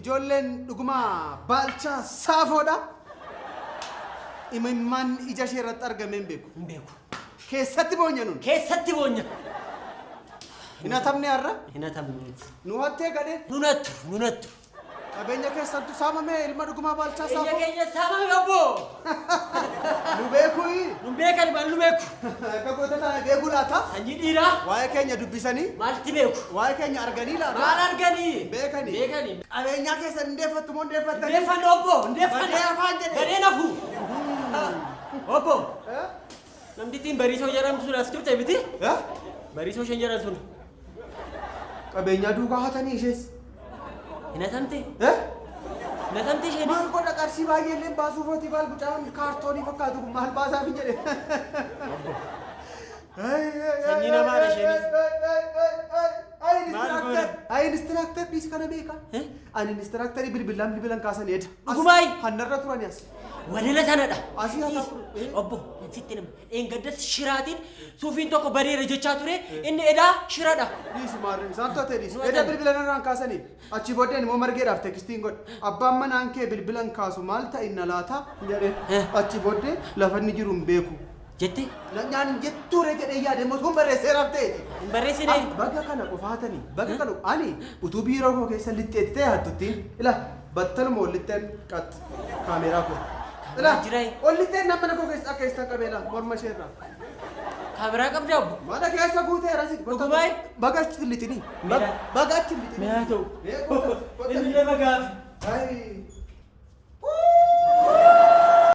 Ijoolleen dhugumaa Baalchaa Saafoodha. Imimmaan ija ishee irratti argamee hin beeku. Hin beeku. Keessatti boonya nun. Keessatti boonya. Hin hatamne har'a. Hin hatamne. Nu hattee gadhee. Nunattu nunattu. Qabeenya keessattu saamame ilma dhugumaa Baalchaa Ija Saafoo. keenya saamame obbo. Nu beekui. Nun beekan maal nu beeku. Akka goota taane beekuu laata? Sanyii dhiiraa. Waa'ee keenya dubbisanii. Maalti beeku? Waa'ee keenya arganii laata? Maal arganii? Beekanii. Beekanii. Qabeenyaa keessan hin deeffattu moo hin deeffattanii? Ndeeffannu obbo. Ndeeffannu. Badee afaan jedhe. Badee nafu. Obbo. Eh? Namtittiin Bariisoo jedhamtu sun as turte miti? Eh? Bariisoo isheen jedhamtu sun. Qabeenyaa duukaa hatanii ishees. Hin hatamte? Eh? Hin hatamte isheenis? Maal godha qarshii baay'ee illee baasuuf hoti baal bucaan kaartoonii fakkaatu kun maal baasaaf hin jedhe. Sanyii namaadha isheenis. Maal goone? Ayi instructor dhiisi kana beeka. Eh? Ani instructorii bilbilaan bilbilan kaasan eda. Dhugumaayi? Hannarra turani as. Walila sanadha. Asii haa ta'u. Obbo, sitti nama. Dheengaddas shiraatiin suufiin tokko badeera jechaa ture. Inni edaa shiradha. Dhiisi maarree isaan to'ate dhiisi. Nu Eda hatan. bilbilan irraan kaasanii. Achi booddeen immoo margeedhaaf tekstiin godhe. Abbaan manaan kee bilbilan kaasu maal ta'inna laata jedhe. Eh. Achi booddee lafa inni jiru hin beeku. Jette? Nyaan jettuure jedhee yaade immoo tun barreesseeraaf ta'eeti. Hin barreessine. Baga kana qofaatanii baga kana ani utuu biiroo koo keessa lixxeetti ta'e hattuttiin ila battaluma ol lixxeen qax kaameeraa koo. Ila Jiraa. ol lixxeen nama mana koo keessa akka eessan qabeela morma isheerraa. Kaameraa qabdaa obbo? Mana keessa guuteera si. Dhugumaayi? Baga achi lixxini. Meedaa. Baga achi lixxini. Mee haa ta'u. Mee goota. Inni illee magaafi. Ayi.